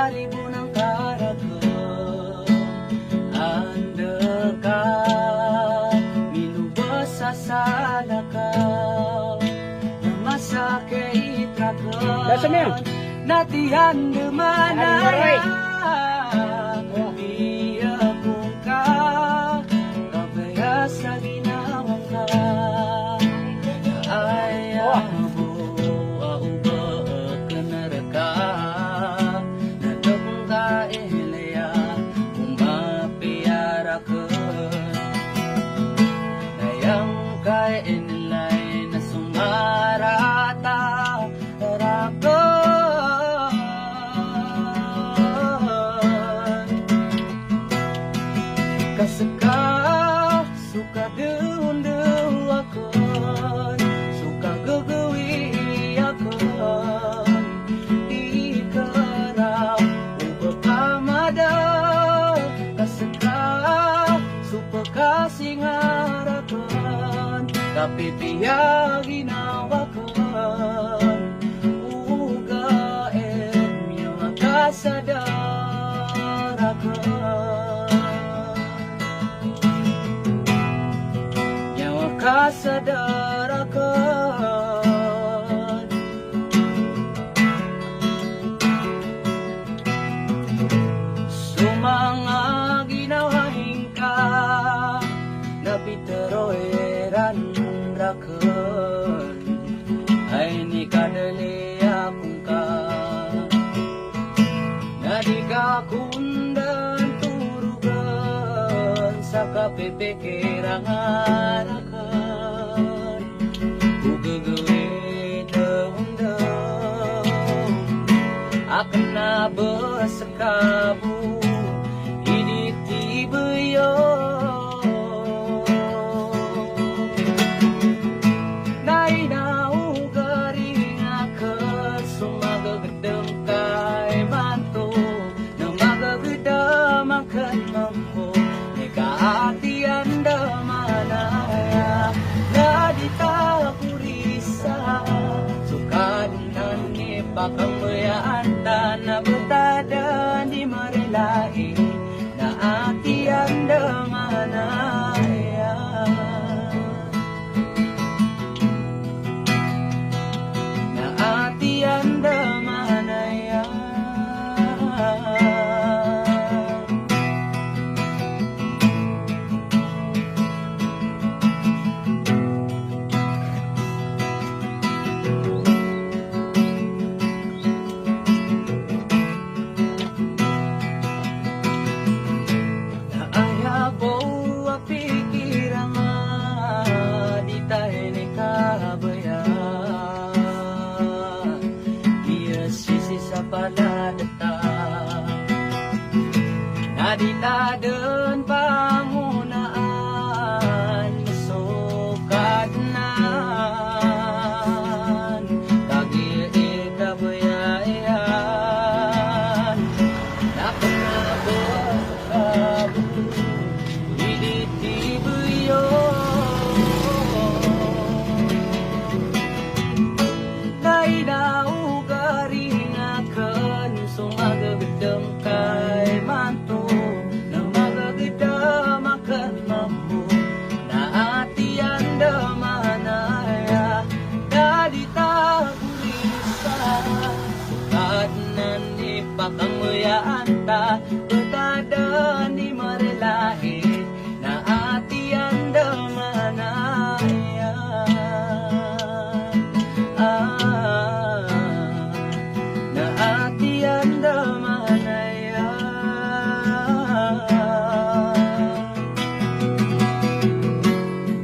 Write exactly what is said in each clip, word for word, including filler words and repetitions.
Ari bo nangka rakn, anda ka minobas a salakaw, na masakit rakn. Lasa mo yan. Na tiyan dn man a aya, di ako ngka kabaya sa ginawa ngka. Aya bo a oba akn rka, na dn ka ilaya o mapiya rakn. Na aya ngka inilay na so marata rakn. Ka ska so kadondaw akn, so kagagawii akn, di ka ra oba kamada. Ka ska so pkasinga rakn, kapipiya ginawa akn, ogaid miyawa ka sa da rakn. Miyawa ka sa da rakn. So manga ginawa ingka na pitharo iran rakn, ay ni kadali ako ngka. Na di ka kon dn torogn sa kapipikiran rakn. O gagawii dn dn akn a bs ka bo i di tibayo. Na ina o garing akn so magagdam ka imanto, na magagdam akn mambo, ika ati andamanaya. Na di ta korisa so Kadnan i pakambayaan ta, na btad a di marelai, na ati andamanaya. Na ati andamanaya. Na aya bo a pikiran a di ta ini kabaya, iya sisi sa palad ta. Na di ta dn pangonaan so Kadnan, kagiya i kabaya iyan. Na kna bo ka bo i di tibayo. Na ina o garing akn so magagdam ka imanto, na magagdam akn mambo, na ati andamanaya. Na di ta korisa so Kadnan i pakambayaan ta, btad a di marelai, na ati andamanaya. Ah, na ati andamanaya.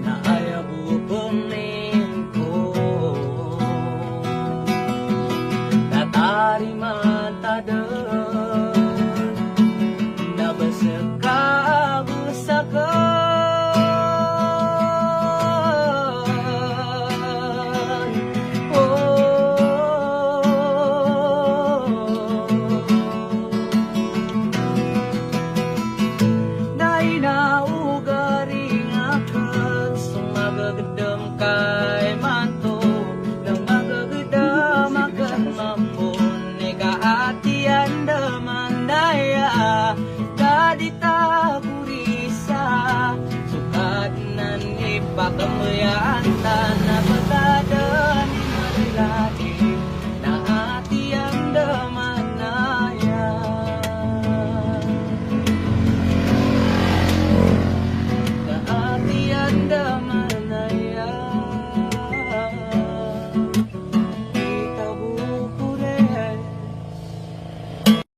Na aya bo pmin ko, na tarimaan ta dn